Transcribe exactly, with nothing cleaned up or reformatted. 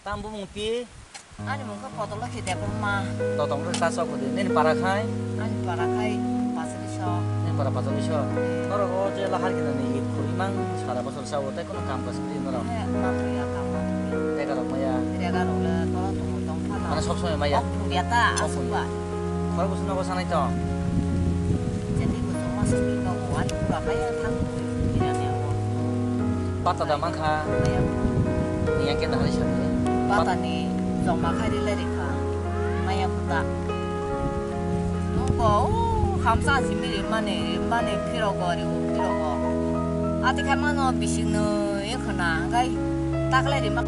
Ang bumung pi? Ani mung khe Potolo khe Debbarma. Totong khe ta sok di. Nini para khai? Ani para khai Pachaliso. Nini para Pachaliso. Norok o je lahar khe nini id khurui mang sara bosor sao tei kono kam kaisa di norok. He, ma thwi ya, kam ma thwi. Tega rok maya. Tega rok le tola tongo tong phano. Mane sob somoi maya. Ok thwi ya ta, ok asuk thwi. Ba. Khorok bosong nogo sanai tong. Jadi bosong mas ni nogo ani pura kaya thang. Pata da mankha. Yang khe dahai sa. Pata ni joma khai ri lai ri kha. Maya kuda. Nungko o khamsa simi ri mani, ri mani phirogo, ri phirogo. Ati khai mano bising nwi khna, hwnkhe taklai ri ma.